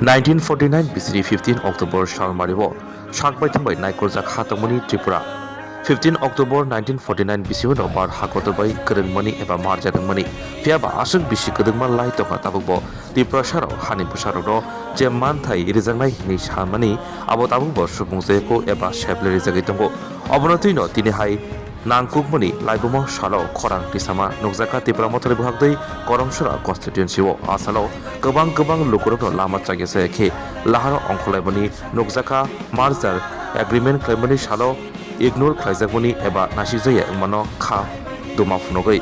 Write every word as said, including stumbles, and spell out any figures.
Nineteen forty-nine bisini fifteen October salmario sakbai thangbai naikoljak ha tongmani Tripura. Fifteen October nineteen forty-nine bisingo bar hakotor bai kwrwngmani eba marjak wngmani. Phiyaba aswk bisi kwdwkma lai tongkha tabukbo Tiprasarok hani bwsarokno je manthai rijaknai hinwi samani abo tabukbo supung jayakho eba seble rijagwi tongo. Obono twino tini hai nangkukmani laibumo salo khorang tisama nukjakha Tipra Mothani buhakdwi Koromsora constituency-o. A salo kwbang kwbang lukurokno lama chaya chaya khe laharo ongkhorlaimani nukjakha, merger agreement khlaimani salo ignore khlaijakmani eba naisijaya wngmano kha duma phunugwi.